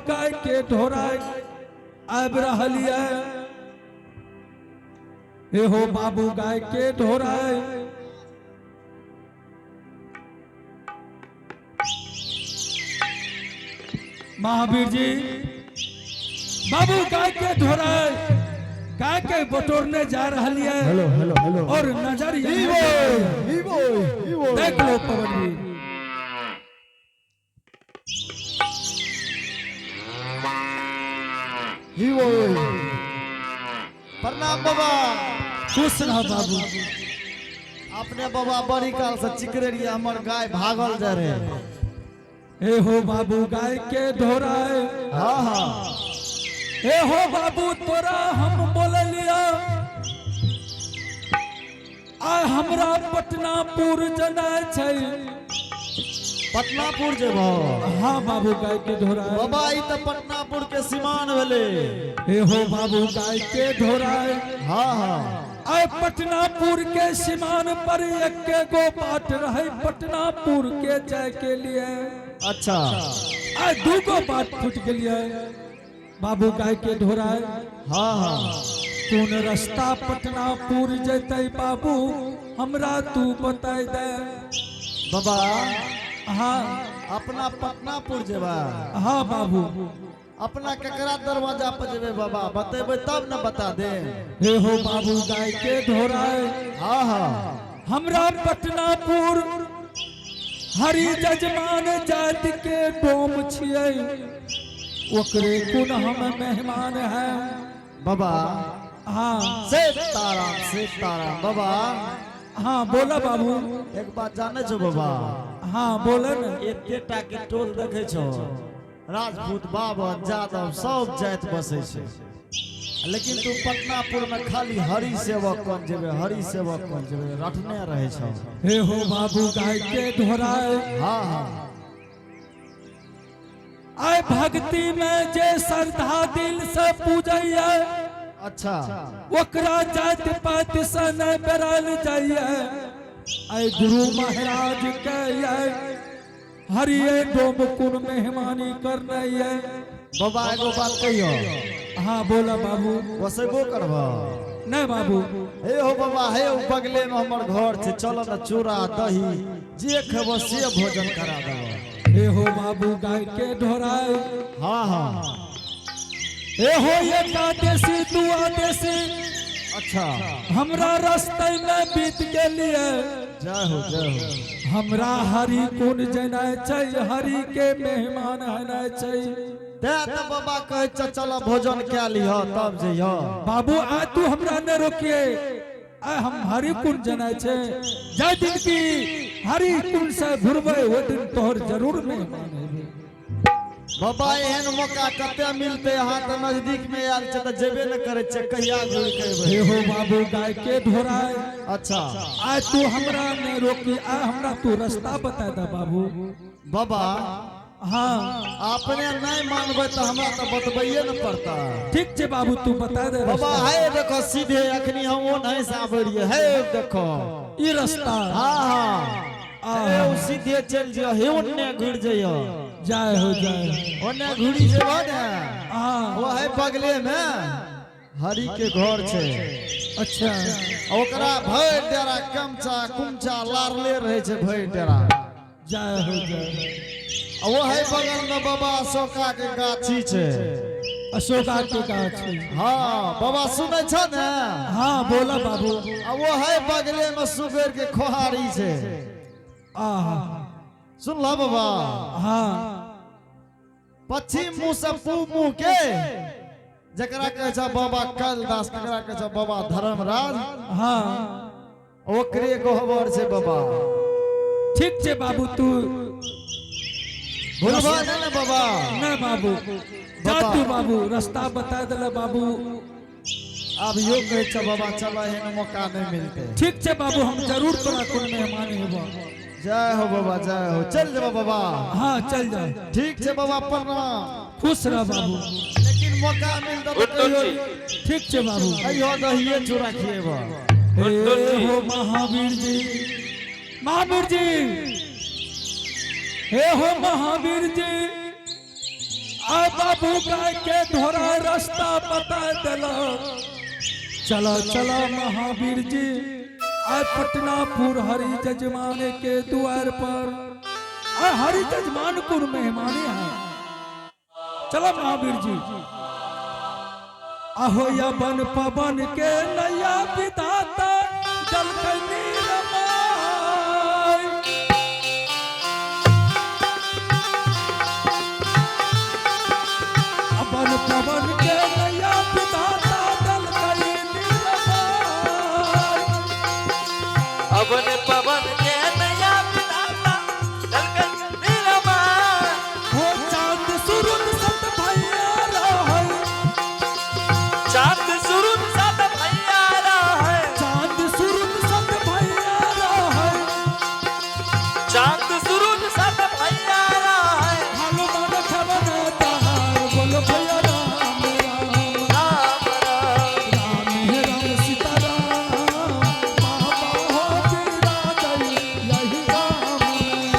गाय के ढोराय आबि रहल ये। हे हो बाबू गाय के ढोराय। महावीर जी बाबू गाय के ढोराय गाय के बटोरने जा रहल ये। हेलो हेलो हेलो और नजर ई ये बोल ई बोल ई बोल देख लो पवन जी। ई बोल। प्रणाम बाबा। खुश रह बाबू। अपने बाबा बड़ी काल से चिकरे रहिए, हमर गाय भागल जा रहे। हे हो बाबू गाय के ढोराय। हाँ हाँ। हे हो बाबू तोरा हम बोललिया आ हमरा पटनापुर जना छै। पटनापुर जेबो? हाँ बाबू गाय के ढोराय। बाबा ई तऽ पटनापुर के सीमान भेलै। हे हो बाबू गाय के ढोराय। हाँ हाँ। आय पटनापुर के सीमान पर एक गो बाट रहे पटनापुर के जाय के लिए। अच्छा। आय दू गो बाट फूट गेलिए बाबू गाय के ढोराय। हाँ हाँ। कोन रास्ता पटनापुर जैतै बाबू हमरा तू बताय दे। बाबा हाँ। अपना पटनापुर जेबा? हाँ बाबू। अपना केकरा दरवाजा पर जेबे बाबा, बतेबे तब न बता दे। हे हो बाबू गाय के ढोराय। हाँ हाँ। हमरा पटनापुर हरि जजमान जाति के डोम छियै, ओकरे कुन हम मेहमान है। बाबा। हाँ। सीताराम सीताराम बाबा। हाँ बोला बाबू। एक बात जाने छो बाबा? हाँ बोले न। एते टा के टोल देखे छो, राजपूत बाबन जादव सब जाति बसै छै, लेकिन तू पटनापुर में खाली हरि सेवक कौन जेबे, हरि सेवक कौन जेबे रटने रहे छो। हे हो बाबू गाय के ढोराय। हाँ हाँ। आय भक्ति में जे श्रद्धा दिल से पूजैया, अच्छा। ओकरा जाति पाति से नहीं बेरायल जाइए। आय गुरु महाराज के ये हरिये डोम कुन मेहमानी करने ये। बाबा एगो बात कहियो? हाँ बोला बाबू। बसेबो करब? नहीं बाबू। हे हो बाबा, हे ओ बगले में हमर घर छै, चलो न चूड़ा दही जे खेबो से भोजन करा देबो। हे हो बाबू गाय के ढोराय। हाँ हाँ। हे हो एकादशी दुआदशी। अच्छा। हमरा रास्ते में बीत गेलिए। जय हो जय हो। हमरा हरि कुन जेनाइ छै, हरि के मेहमान हेनाइ छै। ते तऽ बाबा कहै छै चल भोजन कए लिह तब जइह। बाबू आ तू हमरा न रोकिए, आ हम हरि कुंड जेनाइ छै। जाहि दिन की हरि कुंड से घुरबै ओहि दिन तोहर जरूर मेहमान हेबै। बाबा एहन मौका कते मिलते, अहाँ तऽ नजदीक में आयल छै तऽ जेबे न करै छै, कहिया घुरि के हे एबै? हो बाबू गाय के ढोराय। अच्छा। आ तू हमरा न रोकी, आ हमरा तू रास्ता बता दे बाबू। बाबा हाँ। अपने नहीं मानबै तऽ हमरा तऽ बतबैये न पड़ता। ठीक छै बाबू, तू बता दे बाबा रास्ता। हे देखो सीधे, अखनी हम ओ नहीं से आबै रहियै, हे देखो ई रास्ता? हाँ हाँ। हे ओ सीधे चलि जइयो, हे ओन्ने घुरि जइयो। जय हो जय हो। ओन्ने घुरि जेबो ने, हाँ। ओ है बगले में हरि के घर छै। अच्छा। ओकरा भरि डेरा कमचा कुमचा लारले रहे छै भरि डेरा। जय हो जय हो। आ वो है बगल में बाबा अशोका के गाछी छै। अशोका के गाछ? हाँ बाबा सुनै छ ने? हाँ बोला बाबू। आ वो है बगले में सुगर के खोहारी छै। आहा। सुनला बाबा? हाँ। पश्चिम मुंह से पूब मुंह के जकरा कहै छै बाबा कालिदास, ककरा कहै छै बाबा धर्मराज, हाँ। ओकरे गहबर छै बाबा। ठीक छै बाबू, तू भूलबा नहि ने बाबा? नहीं बाबू, जा तू बाबू, रास्ता बता दिला बाबू। आब यो कहै छै बाबा चल, एहन मौका नहि मिलतै। ठीक छै बाबू, हम जरूर तोरा कोन मेहमान हेबो। जय हो बाबा जय हो। चल जेबा बाबा? हाँ चल जाए। ठीक छै बाबा, प्रणाम। खुश रह बाबू। लेकिन मौका मिलतै तऽ कहियो ठीक छै बाबू। कहियो दहिए चूड़ा खिएबो। हे हो महावीर जी, महावीर जी, हे हो महावीर जी। आ बाबू गाय के धोरा रास्ता बता दिला। चला चला महावीर जी, आय पटनापुर हरि जजमान के द्वार पर। आय हरि जजमान कुर मेहमानी है। चलो महावीर जी। आहो या बन पवन के नैया विधाता जल के नीरमाई। अपन पवन के नैया विधाता जल के नीरमाई। अवन पवन के नया विधाता जलकर नीरमा। हो चांद सूरज सत भैया रहै। चांद सूरज सात भैया रहे। चांद सूरज सत भैया रहै। चांद सूरज सात भैया रहे। हनुमान खबर तहार, बोल भैया राम राम। राम राम। राम हे राम सीता राम, बाबा हो बिराजै यही राम में।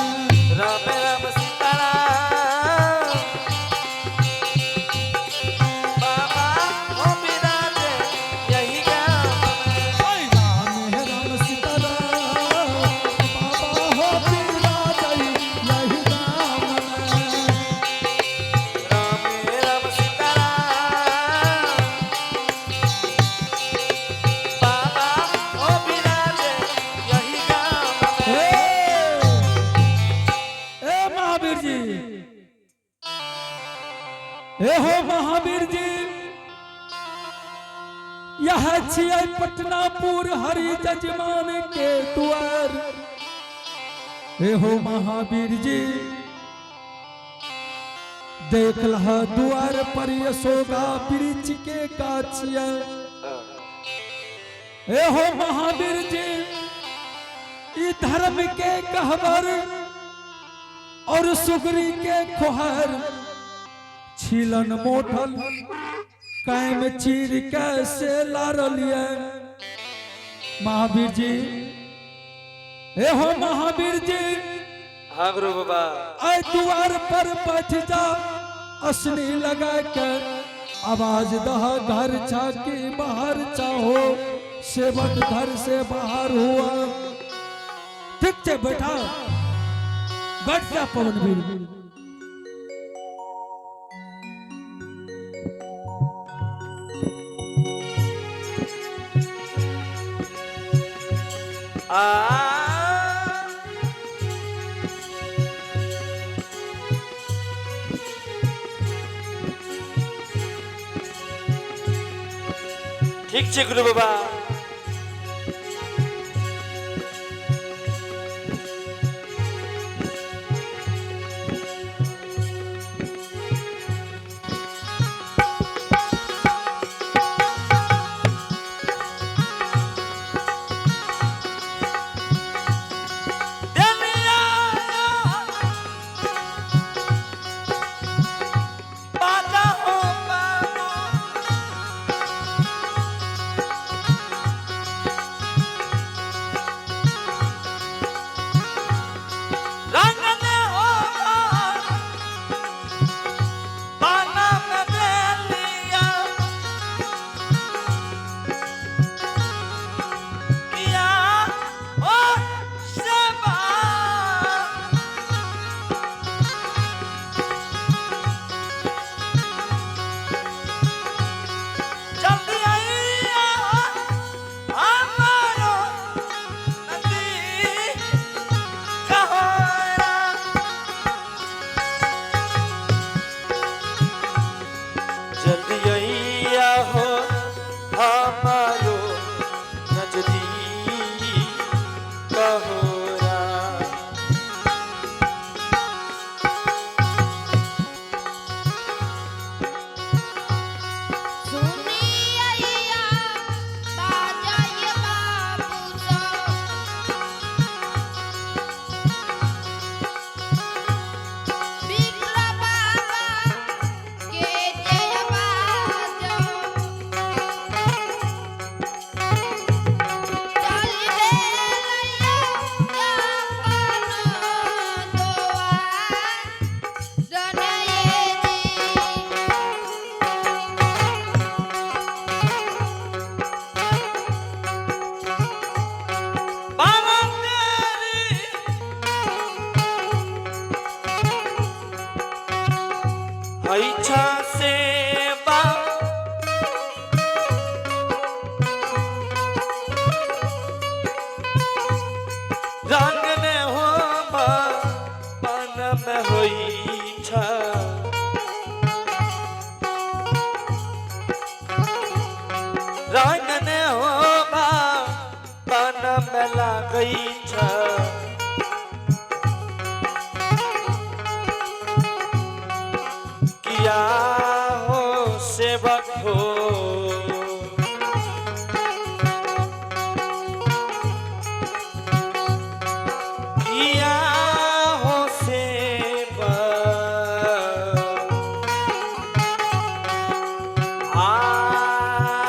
राम राम सीता राम, बाबा हो विराजे यही गाम में। राम हे राम सीता राम, बाबा हो बिराजै यही राम में। राम राम सीता राम, बाबा हो विराजे यही गाम में। ए महावीर जी, ए हो महावीर जी, यह छियै पटनापुर हरि जजमान के द्वार। ए हो महावीर जी, देख लह द्वार पर यशोगा वृक्ष के गाछिया। ए हो महावीर जी, ई धर्म के कहबर और सुगरी के खोहर छिलन मोठल कैम चीर कैसे लारलिए। महावीर जी, ए हो महावीर जी। हाँ गुरु बाबा। आय द्वार पर बैठ जा, असनी लगा के आवाज दह, घर छा की बाहर चाहो। सेवक घर से बाहर हुआ। ठीक से बैठा, बैठ जा पवनवीर। आ ठीक छै गुरु बाबा। दुनिया बाजा हो बाबा। ऐछा सेवा रंग ने हो मन में होई छ। रंग ने हो मन में लागई छ। किया हो सेवक हो। किया हो सेवक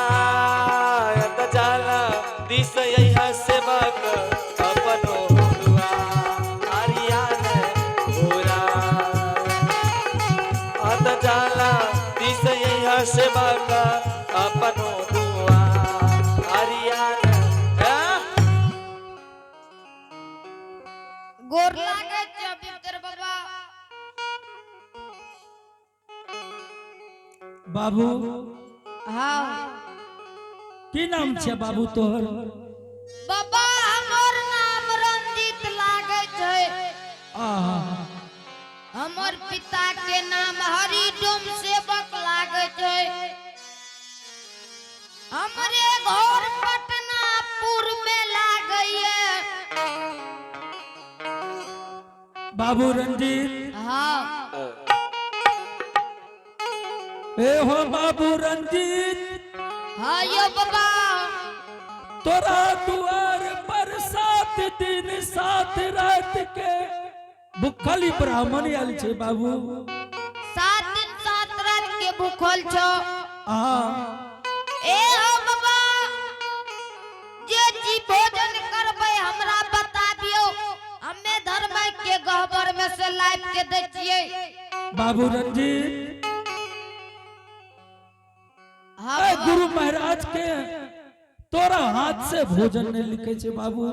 आयत जाला दिस यह सेवक अपनो दुआ हरियान भोरा। अत जाला दिस यह सेवक अपनो दुआ हरियान। गोर लागै छै बितर बाबा। बाबू। हाँ। की नाम छै बाबू तोहर? बाबा, हमर नाम रंजीत लागै छै। आहा। हमर पिता के नाम हरिडोम सेवक लागै छै। हमरे घर पटनापुर में लागैए। बाबू रंजीत। हाँ। ए हो बाबू रंजीत। हाँ यो बाबा। तोरा दुआर पर 7 दिन 7 रात के भूखली ब्राह्मण आयल छै बाबू। 7 दिन 7 रात के भूखल छो? आ। ए हो बाबा, जे जी भोजन करबै हमरा बताबियो, हमे धर्म के गहबर में से लाइब के दै छियै। बाबू रंजीत। हाँ। ए बाबा। गुरु महाराज के तोरा हाथ से भोजन नहीं लिखे छे बाबू।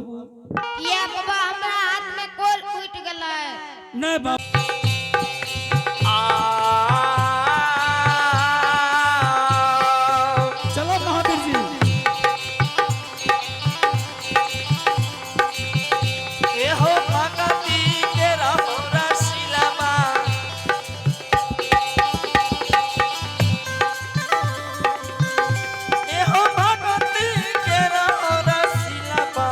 किया बाबा, हमरा हाथ में कोल उठि गेलै? नहीं बाबू। आ। चलो महावीर जी। एहो भगती के रमरा शिलामा। एहो भगती के रमरा शिलामा।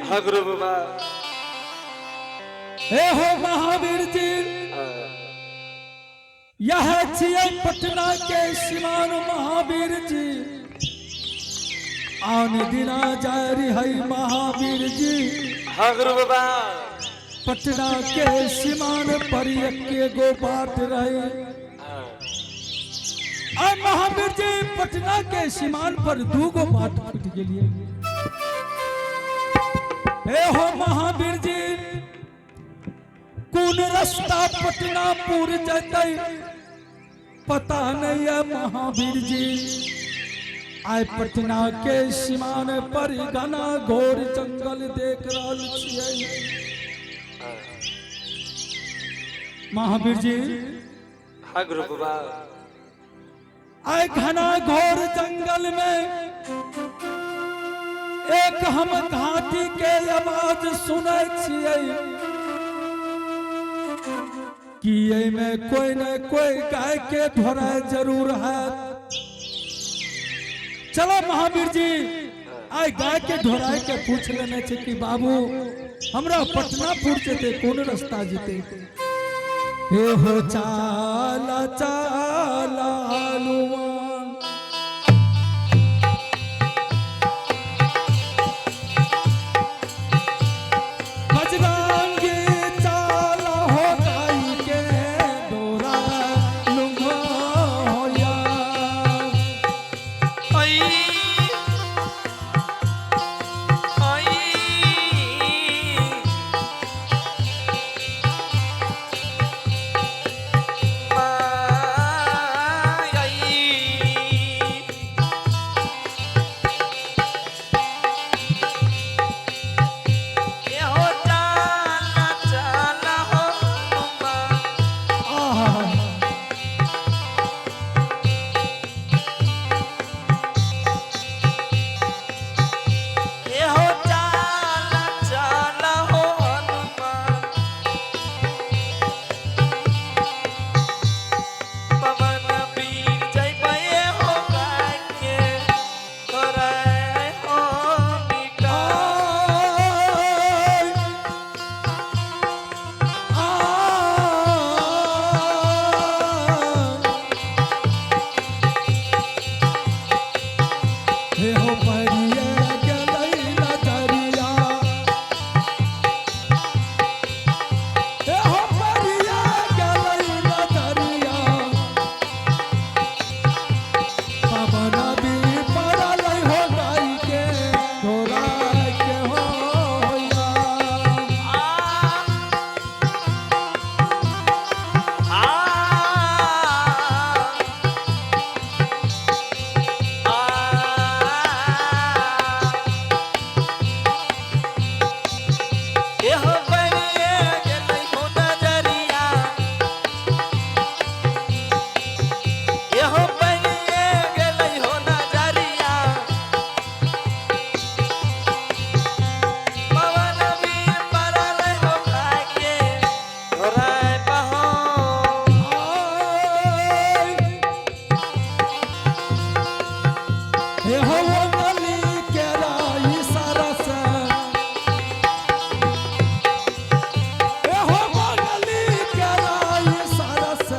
हाँ गुरु बाबा। हे हो महावीर जी, यह छियै पटना के सीमान महावीर जी। आन दिना जारी है महावीर जी। हाँ गुरु बाबा। पटना के सीमान पर एके गो बाट रहे। आ महावीर जी, पटना के सीमान पर दू गो बाट फूट गेलिए। हे हो महावीर जी, कोन रास्ता पटनापुर जतै पता नहीं है महावीर जी। आइ पटना के सीमान पर घना घोर जंगल देख रहल छियै महावीर जी। हाँ गुरु बाबा। आइ घना घोर जंगल में एक हम घाटी के आवाज सुनै छियै कि एहिमे कोई न कोई गाय के ढोरा जरूर है। चलो महावीर जी, आइ गाय के ढोराय के पूछ लेने छै कि बाबू, हमरा पटनापुर जेते कोन रास्ता जेते? हे हो चाला चाला हनुमान। बजरंगी चाला हो गाय के डोरा लुंगोया। आई आई माई। एहो चाला चाला हो हनुमान। आहा। एहो चाला चाला हो हनुमान। पवन वीर जइबै हो गाय के तोरै हो निकाल। आय, आय। हे हो परिये गेलै नजरिया, हे हो परिये गेलै नजरिया, पवन भी पड़लै हो गाय के ढोरा के होया। आ आ आ एहो बनिए गेलै हो नजरिया, एहो बनिए गेलै हो नजरिया, पवन वीर पड़ल हो गाय के घोड़ाय बहो। हे हो गली के राई सरस, हे हो गली के राई सरस,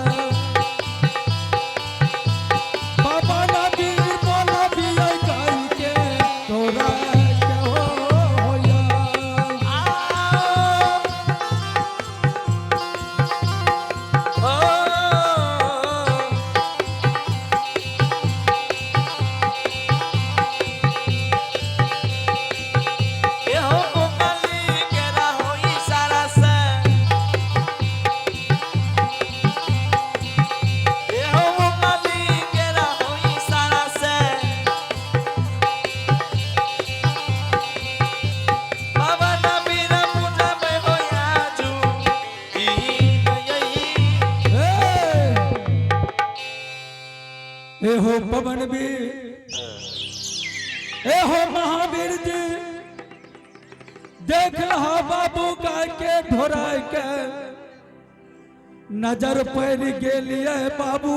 बाबा नबीर बोलबियै गाय के तोरा के होया। आ ओ एहो गोपाली केरा होई सारा से, एहो गोपाली केरा होई सारा से, पवन वीर पुटबै हो आजू दीन यही। हे हे हो पवन वीर, हे हो महावीर जी, देख लहा बाबू गाय के ढोराय के नजर पड़ गेलिए बाबू।